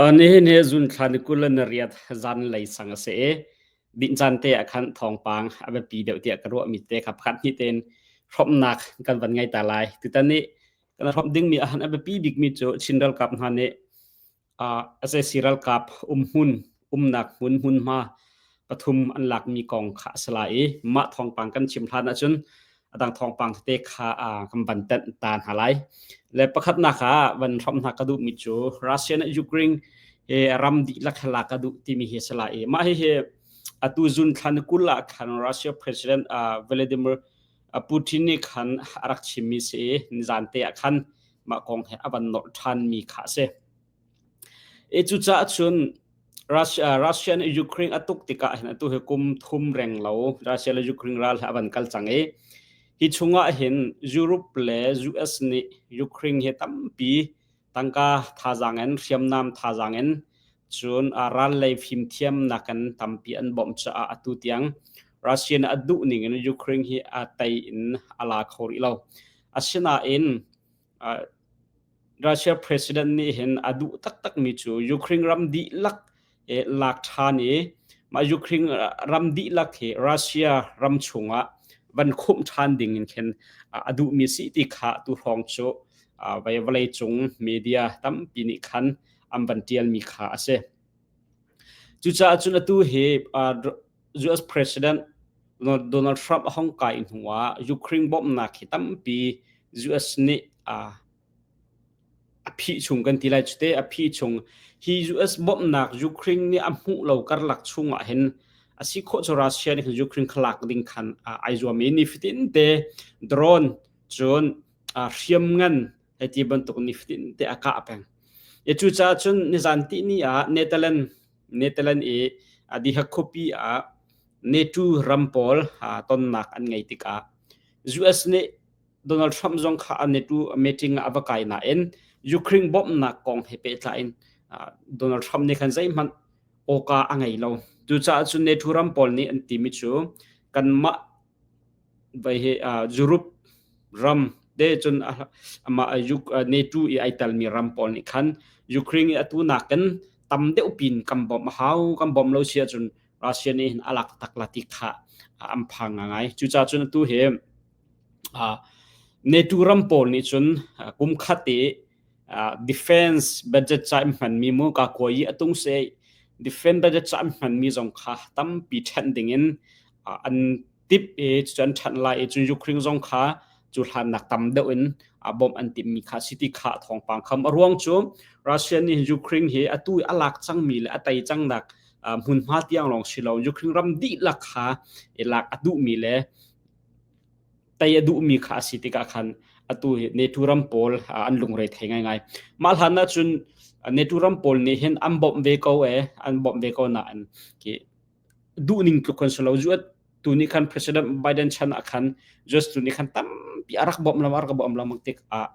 Nihin hi zunthla ni 20 le ni riat zanlei sang a si i dinh caan te ah khan thawngpang a biapi deuh tiah ka ruahmi te kha pakhat hnih tein hrawmhnak kan van ngei ta lai. Tutan nih kan hrawmh dingmi ahhin a biapi bikmi cu Chin ralkap hna nih sac ralkap umhmun umnak hmun hmunhma pathum an lakmi kong kha a si lai i mah thawngpang kan chim hlan ahcun a dang thawngpang tete kha kan van tenh ta hna lai. Le pakhatnak ah van hrawmh hna ka duhmi cu Russia nih Ukraine he ram dihlak he lak a duh timi hi a si lai i mah hihi atu June thla ni 20 ah khan Russia President Vladimir Putin nih khan a rak chimmi si i nizan te ah khan mah kong he a van nolh ṭhanmi kha a si. I cucaah cun Russia, Russia nih Ukraine a tuk tikah hin atu hi kum thum reng lo Russia le Ukraine ral hi a van kal cang i hi chungah hin Europe le US nih Ukraine hi tampi tangka thazaang in hriamnam thazaang in cun a ral lei fimthiamnak in tampi an bawmh caah atu tiang Russia nih a duh ning in Ukraine hi a tei in a la kho rih lo. Asinain Russia president nih hin a duh taktakmi cu Ukraine ram dihlak lak ṭhan i mah Ukraine ram dihlak hi Russia ram chungah van khumh ṭhan ding in khin a duhmi si ti kha tu hrawng cu vawlei cung media tampi nih khan an van ṭialmi kha a si. Cucaah cun atu hi US President Donald Trump a hong kai hnuah Ukraine bawmhnak hi tampi US nih a phih chung kan ti lai cu te a phih chung hi US bawmhnak Ukraine nih a hmuh lo karlak chungah hin a si khawh cu Russia nih Ukraine kha lak ding khan ai zuam i nifatin te drone cun hriamngan hei ti bantuk nifatin te a kah peng. E cucaah cun nizan ti ni ah Netherlands Netherlands i Dihak khuapi ah NATO ram pawl tonnak an ngei tikah US nih Donald Trump zong kha a NATO meeting ah a va kai nain Ukraine bawmhnak kong he pehtlai in Donald Trump nih khan zeihmanh awka a ngei lo. Cucaah cun NATO ram pawl nih an timi cu kanmah vai hi Europe ram te cun amah NATO i ai telmi ram pawl nih khan Ukraine i atu nakin tam deuh pin kan bawmh a hau kan bawmh lo si ahcun Russia nih hin a lak tak la ti kha an phang ngai. Cucaah cun atu hi NATO ram pawl nih cun kum khat i defense budget ca in hmanmi mu ka kuai i atung se defense budget ca in hmanmi zong kha tampi ṭhen ding in an tip i cun ṭhan lai i cun Ukraine zong kha cu hlannak tam deuh in bawmh an timhmi kha si ti kha thawngpang kham a ruang cu Russia nih Ukraine hi atu a lak cangmi le a tei cangnak hmunhma tiang lawng si lo Ukraine ram dihlak kha i lak a duhmi le tei a duhmi kha a si tikah khan atu hi NATO ram pawl an lungre thei ngaingai. Mah hlan ah cun NATO ram pawl nih hin an bawmh ve ko e, an bawmh ve ko nain khi duhning tluk kan si lo. Tu nih khan President Biden chan ah khan just tu nih khan tampi a rak bawmh lam a rak bawmh lam tik ah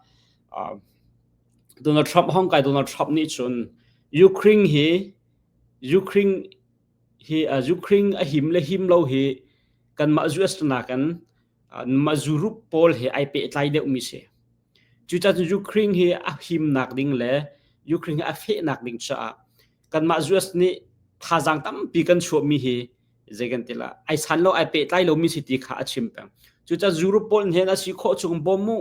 Donald Trump hong kai Donald Trump nih cun Ukraine hi Ukraine hi Ukraine a him le him lo hi kanmah US nakin mah Europe pawl he ai pehtlai deuhmi si. Cucaah Ukraine hi a himnak ding le Ukraine hi a fehnak ding caah kanmah US nih thazaang tampi kan chuahmi hi zei kan ti la ai san lo ai pehtlai lomi si ti kha a chim peng. Cucaah Europe pawl nih hin a si khawh chung bawm mu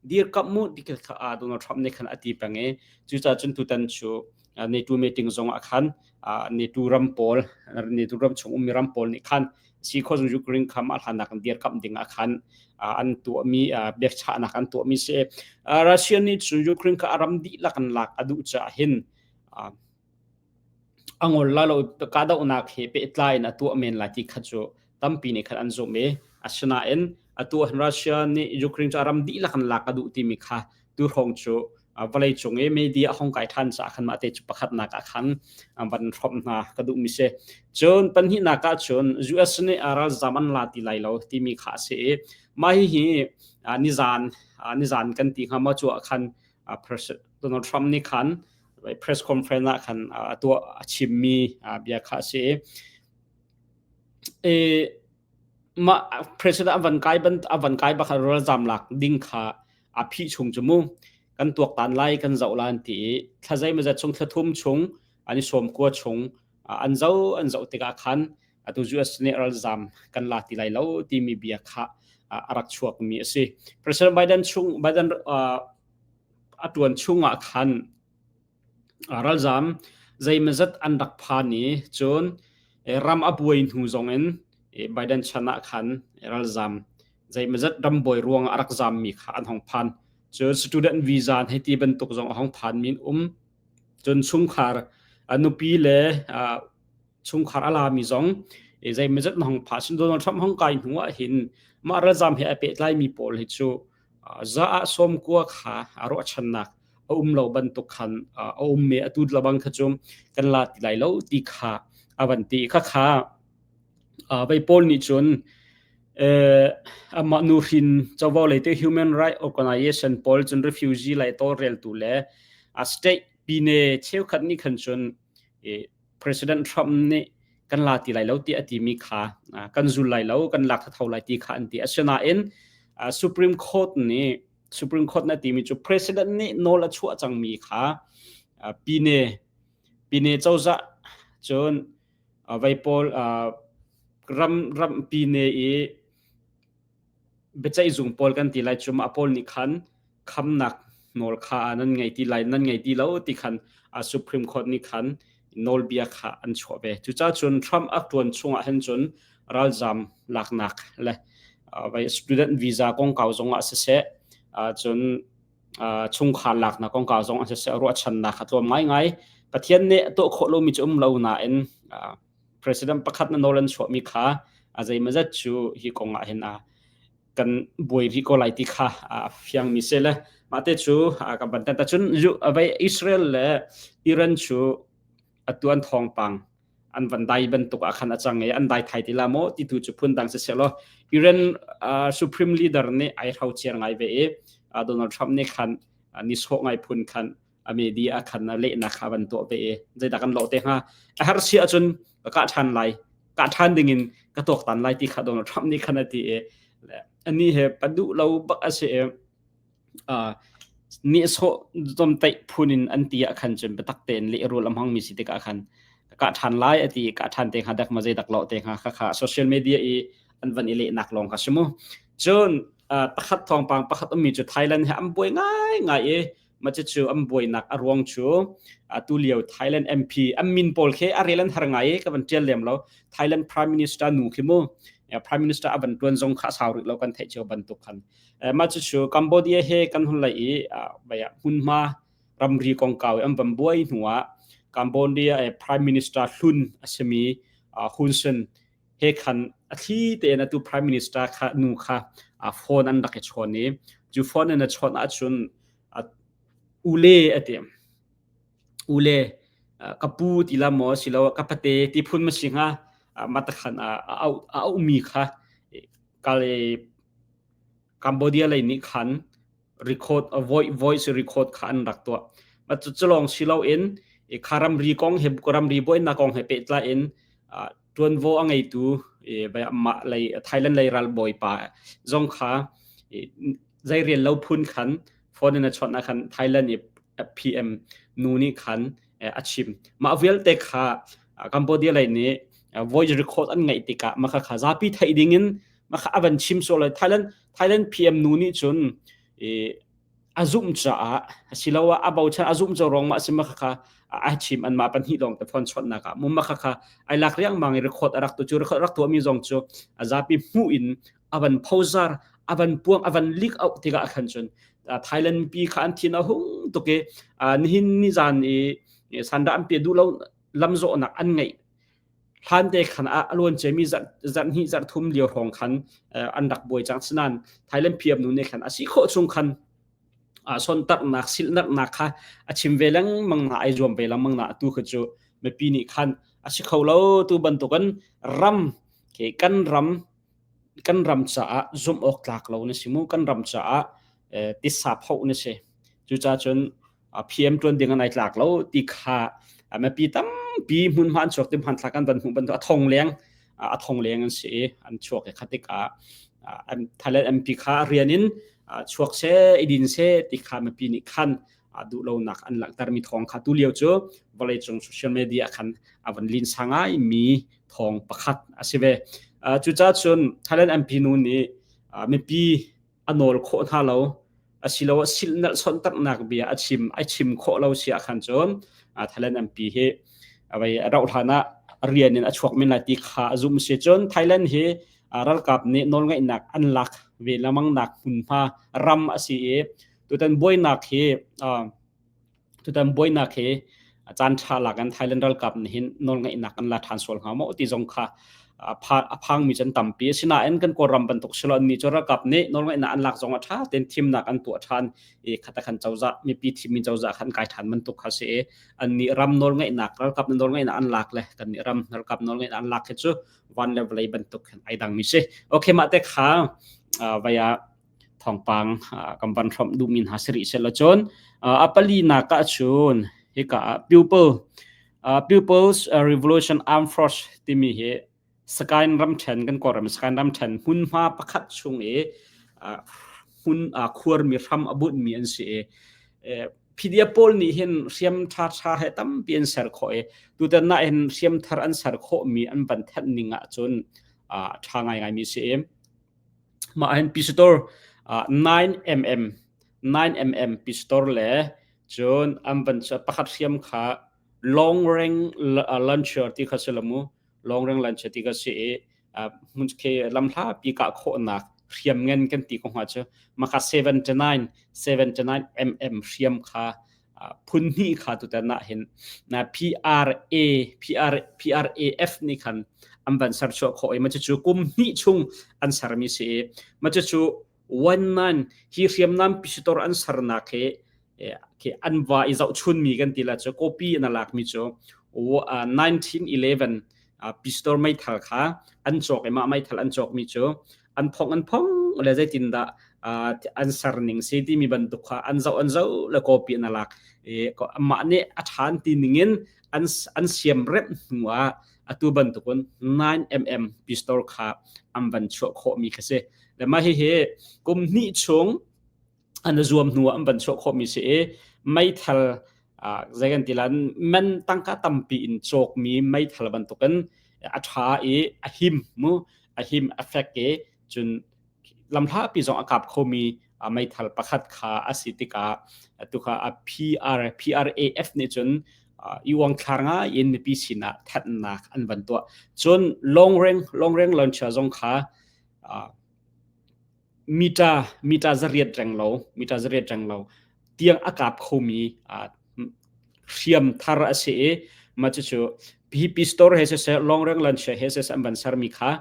dirkamh mu ti kha Donald Trump nih khan a ti peng i cucaah cun tutan cu NATO meeting zong ah khan NATO ram pawl NATO ram chung ummi ram pawl nih khan si kho zong Ukraine kha mah hlannak in dirkamh ding ah khan an tuahmi biakchahnak an tuahmi si Russia nih cun Ukraine kha a ram dihlak in lak a duh caah hin A ngol lai lo kahdohnak he pehtlai in a tuah men lai ti kha cu tampi nih khan an zumh i asinain atu ahhin Russia nih Ukraine cu a ram dihlak in lak a duh timi kha tuhrawng cu vawleicung i media a hong kai ṭhan caah khan mah te cu pakhatnak ah khan van hrawmh hna ka duhmi si. Cun pahnihnak ah cun US nih ralzam an la ti lai lo timi kha a si i mah hihi nizan nizan kan ti hnga maw cu ah khan President Donald Trump nih khan press conference ah khan a tuah a chimmi bia kha a si i mah president a van kai ban a van kai bak ralzam lak ding kha a phih chung cu mu. kan tuaktan lai kan zoh lan ti i thla zeimawzat chung thla thum chung an i sawm kua chung an zo an zoh tikah khan atu US nih ralzam kan la ti lai lo timi bia kha a rak chuakmi a si. President Biden chung Biden a tuan chungah khan ralzam zeimawzat an rak phan i cun ram a buai hnu zongin Biden chan ah khan ralzam zeimawzat rambuai ruangah a rak zammi kha an hong phan. Cun student visa hei ti bantuk zong a hong phan min um. Cun chungkhar nupi le chungkhar a lami zong zeimawzat na hong pha. Sin Donald Trump hong kai hnu ah hin mah ralzam he a pehtlaimi pawl hi cu za ah sawm kua kha a ruahchannak a um lo bantuk khan a um me atu labang kha cu kan la ti lai lo ti kha a van ti kha kha vei pawl nih cun amah nuhrin covo lei te human right organization pawl cun refugee lai tawlreltu le state pine cheukhat nih khan cun President Trump nih kan la ti lai lo ti a timi kha kan zul lai lo kan lak tho lai ti kha an ti asinain Supreme Court nih Supreme Court na timi cu President nih nawl a chuah cangmi kha pine pine cozah cun vei pawl ram ram pine i biaceihzung pawl kan ti lai cu mah pawl nih khan khamnak nawl kha nan ngei ti lai nan ngei ti lo ti khan Supreme Court nih khan nawlbia kha an chuah ve. Cucaah cun Trump a ṭuan chungah hin cun ralzam laknak le student visa kongkau zongah siseh cun chungkhar laknak kongkau zongah siseh ruahchannak a tlawm ngaingai. Pathian nih a tuah khawh lomi cu um lo nain president pakhat na nawl an chuahmi kha a zeimawzat cu hi kong ah hin a kan buai rih ko lai ti kha a fiangmi si le mah te cu kan van tan cun vai Israel le Iran cu atu an thawngpang an van dai bantuk ah khan a cang i an dai thai ti la maw ti tu cu phun dang si selaw Iran supreme leader nih ai hrocer ngai ve i Donald Trump nih khan ni sawh ngai phun khan a media khan lehnak kha van tuah ve i zeidah kan lawh te hnga a har si ahcun ka kah ṭhan lai kah ṭhan dingin ka tuaktan lai ti kha Donald Trump nih khan a ti i ani he pa duh lo bak a si i nihsawh zomtaih phun in an ti ah khan cun biatak tein lehrul a hmangmi si tikah khan ka kah ṭhan lai a ti i kah ṭhan te hnga dek ma zeidak lawh te hnga kha kha social media i an van i lehnak lawng kha si mu cun pakhat thawngpang pakhat ummi cu Thailand he an buai ngai ngai i Mah cucu an buainak a ruang cu atu lio Thailand MP an min pawl khi a rel an har ngai i ka van ṭial lem lo. Thailand Prime Minister nu khi mu Prime Minister a van ṭuan zong kha a sau rih lo kan theih cio bantuk khan. Mah cucu Cambodia he kan hun lai i hmunhma ramri kongkau i an van buai hnu ah Cambodia Prime Minister hlun a simi Hun Sen he khan a thli tein atu prime minister kha nu kha phone an rak i chawn i cu phone in a chawnh ahcun ule a ti ule ka pu ti la maw silo ka pate ti phun ma si hnga matakhan a auhmi kha kale Cambodia lei nih khan record voice record kha an rak tuah. Cu lawng si loin kha ramri kong he ramri buainak kong he pehtlai in ṭuanvo a ngeitu mah lei Thailand lei ralbawi pa zong kha zei rian lo phun khan phone in a chawnh ah khan Thailand i PM nu nih khan a chim. Mah vialte kha Cambodia lei nih voice record an ngeih tikah mah kha zapi theih ding in mah kha a van chim sual lai Thailand Thailand PM nu nih cun a zumh caah asiloah a bochan a zumh cu ruang mah si mah kha a chim an mah pahnih lawng te phone chawnhnak ah mu mah kha ai lak riangmang i record a rak tu cu record rak tuahmi zong cu a zapi hmuh in a van phozar a van puang a van leak out tikah khan cun Thailand pi kha an thin a hung tuk i nihin ni zan i sanda an pe duh lo lamzawhnak an ngeih Hlante khan ah a luan ciami zarh hnih zarh thum lio hrawng khan an rak buai cang. Sinain Thailand PM nu nih khan a si khawh chung khan sontarnak silhnarnak kha a chim ve lengmang na ai zuam ve lengmang na tu kha cu mipi nih khan a si kho lo tu bantukin ram ke kan ram kan ram caah zumh awk tlak lo na si mu kan ram caah tisa phoh na si cucaah cun PM ṭuan ding an ai tlak lo ti kha mipi tampi hmunhma an chuak ti hmanthlak an van hmuh bantuk a thong leng a thong leng an si i an chuak i kha tikah Thailand MP kha rian in Chuak seh i din seh ti kha mipi nih khan duhlonak an langhtermi thawng kha tu lio cu vawleicung social media khan a van linsa ngai mi thawng pakhat a si ve. Cucaah cun Thailand MP nu nih mipi a nawl khawh hna lo asiloah silhnalh sonhtarhnak bia a chim a chim khawh lo si ahkhan cun Thailand MP hi avei a rauh hlan ah rian in a chuak men lai ti kha a zumh si cun Thailand hi ralkap nih nawlngeihnak an lak ve lengmang nak hmunhma ram a si i tutan buainak hi Tutan buainak hi caan ṭha lak in Thailand ralkap nih hin nawlngeihnak an la ṭhan sual hnga maw ti zong kha a phangmi cu an tampi. Asinain kan Kawlram bantuk si lo annih cu ralkap nih nawlngeihnak an lak zong ah ṭha tein thimnak an tuah ṭhan i khata khan cozah mipi thimmi cozah khan kai ṭhan bantuk kha si i annih ram nawlngeihnak ralkap nih nawlngeihnak an lak le kannih ram ralkap nawlngeihnak an lak hi cu van le vawlei bantuk khin ai dangmi si. Okay, mah te kha vai ah thawngpang kan van hrawmh duhmi hna si rih sehla cun a palinak ah cun hika ah People People's Revolution Armed Force timi hi Sakaing ramṭhen kan Kawlram Sakaing ramṭhen hmunhma pakhat chung i hmun khuarmi hram a bunhmi an si i PDF pawl nih hin hriam ṭhaṭha he tampi an ser khawh i tutan ah hin hriam thar an ser khawhmi an van thanh ning ahcun ṭha ngaingaimi si i Mah hin pistol 9mm 9mm pistol le cun an van pakhat hriam kha long range launcher ti kha si lo mu long range launcher ti kha si i hmun khi lamhlapi kah khawhnak hriam ngan kan ti ko hnga cu maka 79 79mm hriam kha phun hnih kha tutan ah hin na PRA PR PRAF nih khan an van serchuah khawh i ma cucu kum hnih chung an sermi si i ma cucu one man hi hriamnam pistol an sernak hi khi an va i zohchunmi kan ti la cu copy an lakmi cu 1911 pistol meithal kha an cawk i mah meithal an cawkmi cu an phong an phong le zeitindah an ser ning si timi bantuk kha an zoh an zoh le copy an lak i amah nih a ṭhan ti ningin an an siam remh hnu ah atu bantukun 9mm pistol kha an van chuah khawhmi kha si le mah hihi kum hnih chung an zuam hnu ah an van chuah khawhmi si i meithal zei kan ti lan man tangka tampi in cawkmi meithal bantukin a ṭha i a him mu a him a fek i cun lamhlapi zong a kap khomi meithal pakhat kha a si tikah tu kha a PR PRAF nih cun i uangthlar ngai in mipi sinah thanhnak an van tuah cun long range long range launcher zong kha mita mita zariat reng lo mita zariat reng lo tiang a kap khomi hriam thar a si i mah cucu hi pistol he siseh long range launcher he siseh an van sermi kha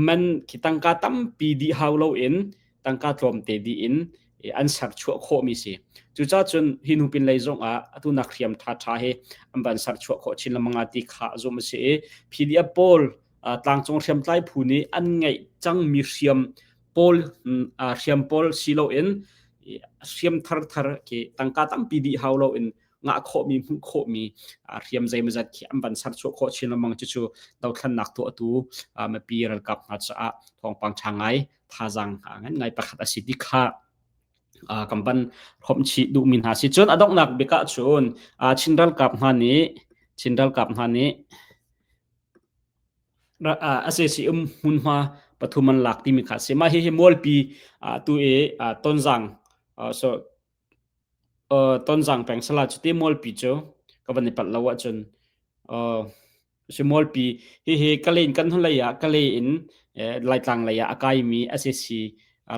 man khi tangka tampi dih hau loin tangka tlawmte dih in an serchuah khawhmi si. Cucaah cun hi hnu pin lei zong ah atu nak hriam ṭhaṭha hi an van serchuah khawh chin lengmang ah ti kha zumh a si i PDF pawl tlangcung hriamtlai phu nih an ngeih cangmi hriam pawl hriam pawl si loin hriam thar thar khi tangka tampi dih hau loin ngah khawhmi hmuh khawhmi hriam zeimawzat khi an van serchuah khawh chin lengmang cucu dothlannak tuahtu mipi ralkap hna caah thawngpang ṭha ngai thazaang ngan ngai pakhat a si ti kha kan van hrawmh chih duhmi hna si cun a donghnak bik ah cun Chin ralkap hna nih Chin ralkap hna nih SAC um hmunhma pathum an lak timi kha a si. Mah hihi Mualpi tu i Tonzang so Tonzang peng sala cuti Mualpi cu ka van i palh lo ahcun si Mualpi hihi Kalay in kan hnulei ah Kalay in Laitlang lei ah a kaimi SAC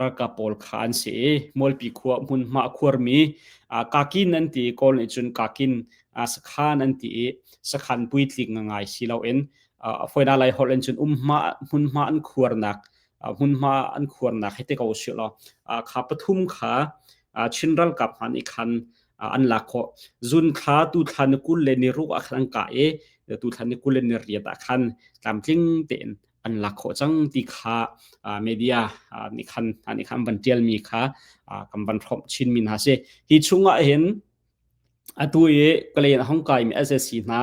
ralkap pawl kha an si i Mualpi khua hmunhma a khuarmi Kakin an ti Kawl nih cun Kakin sakhan an ti i sakhan puitling ngai si loin foina lai holh in cun umhma hmunhma an khuarnak hmunhma an khuarnak hi te ko si law kha pathum kha Chin ralkap hna nih khan an lak khawh zun thla tu thla ni 20 le ni ruk ah khan an kah i tu thla ni 20 le ni riat ah khan tlamtling tein an lak khawh cang ti kha media nih khan nih khan van tialmi kha kan van hrawmh chinmi hna si hi chungah hin atu i Kalayan a hong kaimi SAC hna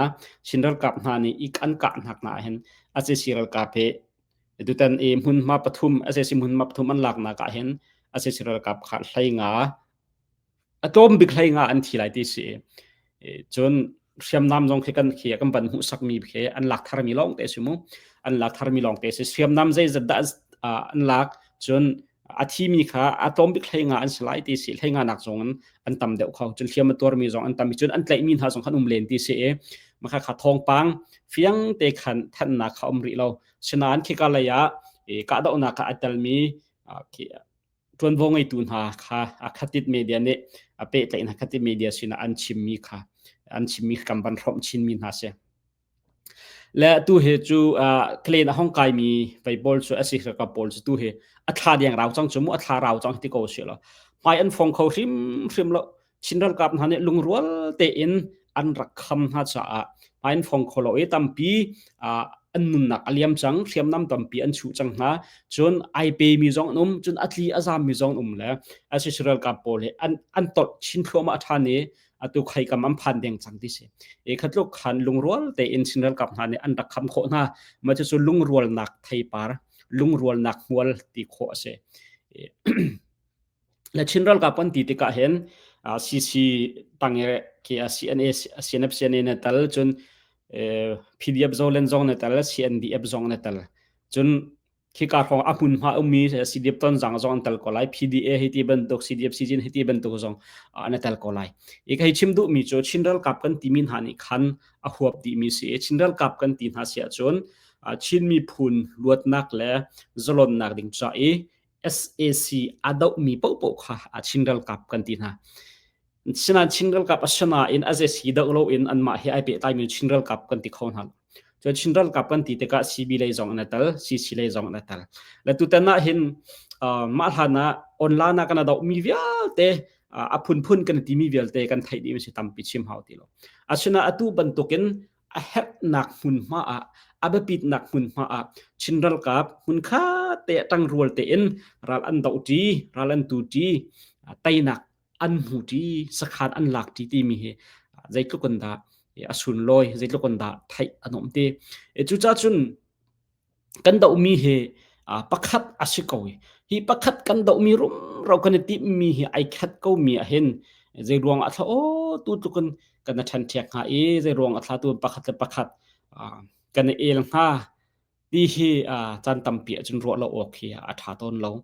Chin ralkap hna nih i an kah hnak hna hin SAC ralkap hi tutan i hmunhma pathum SAC hmunhma pathum an laknak ah hin. Sac ralkap kha 15 a tlawm bik 15 an thi lai ti si. Cun hriamnam zong khi kan khi kan van hmuhsakmi khi an lak tharmi lawng te si mu. An lak tharmi lawng te si. Hriamnam zeizat dah an lak cun a thimi kha a tlawm bik 15 an si lai ti si. 15 nak zong in an tam deuh kho. Cun hliam a tuarmi zong an tam i cun an tlaihmi hna zong khan um len ti si i makha kha thawngpang fiang te khan thannak kha um rih lo. Sinain khika lei ah kahdohnak ah a telmi ṭuanvo ngeitu hna kha a khatit media nih a pehtlaih hna khatit media sinah an chimmi kha an chimmi kan van hrawmh chinmi hna si. Le tu hi cu klen a hong kaimi vei pawl cu a si ka pawl cu tu hi a thla deng rau cang cu mu a thla rau cang ti ko si lo. Hmai an fong kho hrim hrim lo. Chin ralkap hna nih lungrual tein an rak kham hna caah hmai an fong kho lo i tampi an nunnak a liam cang hriamnam tampi an chuh cang hna cun ai pemi zong an um cun a tli a zammi zong an um le sac ralkap pawl hi an an tolh chin thluahmah ṭhan i atu khaikam an phan deng cang ti si e khatluk khan lungrual tein Chin ralkap hna nih an rak kham khawh hna ma cu lungrualnak theipar lungrualnak hmual ti khawh a si Le Chin ralkap kan ti tikah hin CC tang i khi CNA CNF CNA na tal cun PDF Zolen zong na tal CNDF zong na tal cun khika hrawng a hmunhma ummi CDF Tonzang zong an tel ko lai PDA hi ti bantuk CDF Sijin hi ti bantuk zong an tel ko lai i hei chim duhmi cu Chin ralkap kan timi hna nih khan a huap dihmi si i Chin ralkap kan ti hna si ahcun Chin miphun luatnak le zalonnak ding ca i sac a dohmi paohpaoh kha a Chin ralkap kan ti hna. Sinain Chin ralkap a sinain a si doh loin anmah he ai pehtlaimi Chin ralkap kan ti kho hna lo. Cun Chin ralkap kan ti tikah CB lei zong an i tel, CC lei zong an i tel. Le tutan ah hin mah hlan ah online ah kan dohmi vialte a phunphun kan timi vialte kan theih dih mi si tampi chim hau ti lo. Asinain atu bantukin a herhnak hmunhma ah a biapitnak hmunhma ah Chin ralkap hmunkhat te ṭangrual tein ral an dohṭi, ral an tuṭi, teinak an hmuṭi, sakhan an lakṭi timi hi zeitluk in dah a sunlawi, zeitluk in dah theih a nuam ti. Cucaah cun kan dohmi hi pakhat a si ko i hi pakhat kan dohmi rumro kan i timhmi hi ai khat komi ah hin zei ruang ah thla aw tu tluk in kan i ṭhenṭhiak hnga i zei ruang ah thla tu pakhat le pakhat kan i el hnga ti hi caan tampi ahcun ruah lo awk hi a ṭha tawn lo.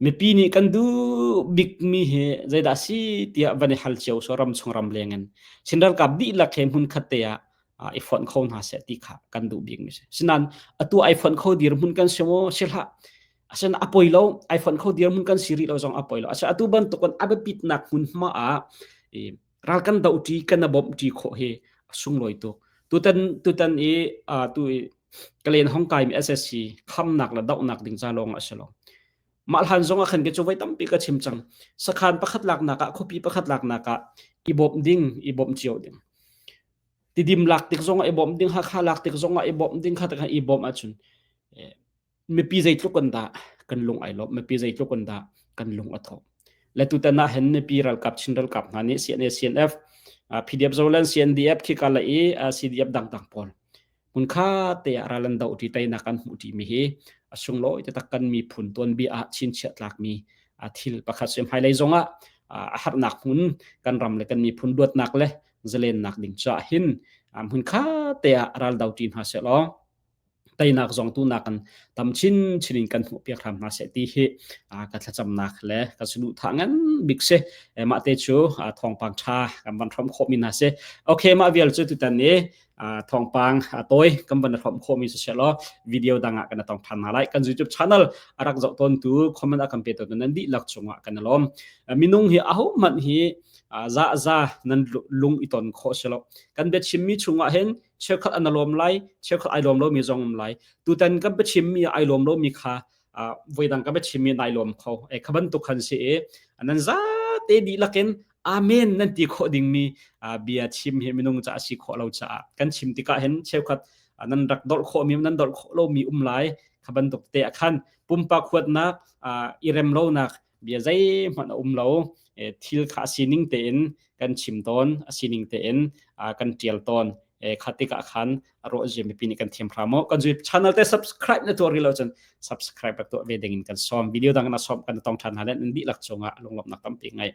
Mipi nih kan duh bikmi hi zeidah a si tiah van i hal cio so ramchung ramleng in Chin ralkap dihlak he hmunkhat te ah i fonh kho hna seh ti kha kan duh bikmi si. Sinain atu ai fonh kho dirhmun kan si maw si hlah. Asinain a poi lo, ai fonh kho dirhmun kan si rih lo zong a poi lo. Asinain atu bantukin a biapitnak hmunhma ah ral kan dohṭi kan i bawmhṭi khawh hi a sunglawi tuk. Tutan tutan i tu i Kalen hong kaimi SSC khamnak le dohnak ding ca lawng a si lo. Mah hlan zong ah khan ke cu voi tampi ka chim cang. Sakhan pakhat laknak ah khuapi pakhat laknak ah i bawmh ding, i bawmh cio ding. Tidim lak tik zong ah i bawmh ding, Hakha lak tik zong ah i bawmh ding, kha tak i bawmh ahcun mipi zeitluk in dah kan lung ai lawmh, mipi zeitluk in dah kan lung a thawh. Le tutan ah hin mipi ralkap Chin ralkap hna nih CNA, CNF, PDF Zoland, CNDF khika la i CDF dangdang pawl hmunkhat te ah ral an doh ṭi teinak an hmuh ṭimi hi a sunglawi taktak kan miphun tuanbia ah chinchiah tlakmi thil pakhat si hmailei zongah a harnak hmun kan ram le kan miphun luatnak le zalennak ding caah hin hmunkhat te ah ral do ṭi hna sehlaw teinak zong tu nakin tam chinchin in kan hmuh piak hram hna seh ti hi ka thlacamnak le ka saduhthah ngan bik si mah te cu thawngpang ṭha kan van hrawm khawhmi hna si okay mah vial cu tutan ni thawngpang tawi kan van hrawm khawhmi si selaw video dang ah kan tong ṭhan hna lai kan YouTube channel a rak zoh tawn tu comment a kan pe tawn nan dihlak cungah kan lawm minung hi aho hmanh hi za za nan lung i ton khawh si lo kan biachimmi chungah hin cheukhat an lawm lai cheukhat ai lawm lomi zong um lai tutan kan biachimmi ai lawm lomi kha voidang kan biachimmi nai lawm kho e kha bantuk khan si i nan za te dihlak in amen nan ti khawh dingmi bia chim hi minung ca si khawh lo caah kan chim tikah hin cheukhat nan rak dolh khawhmi nan dolh khawh lomi um lai kha bantuk te ah khan pumpak huatnak i rem lonak bia zeihmanh a um lo thil kha a sining tein kan chim tawn a sining tein kan ṭial tawn. Kha tikah khan a ruah zia mipi nih kan thiam hram mu. Kan YouTube channel te subscribe na tuah rih lo cun subscribe rak tuah ve ding in kan sawm. Video dang na sawm kan tong than hna le nan dihlak cungah lunglawmhnak tampi ngai.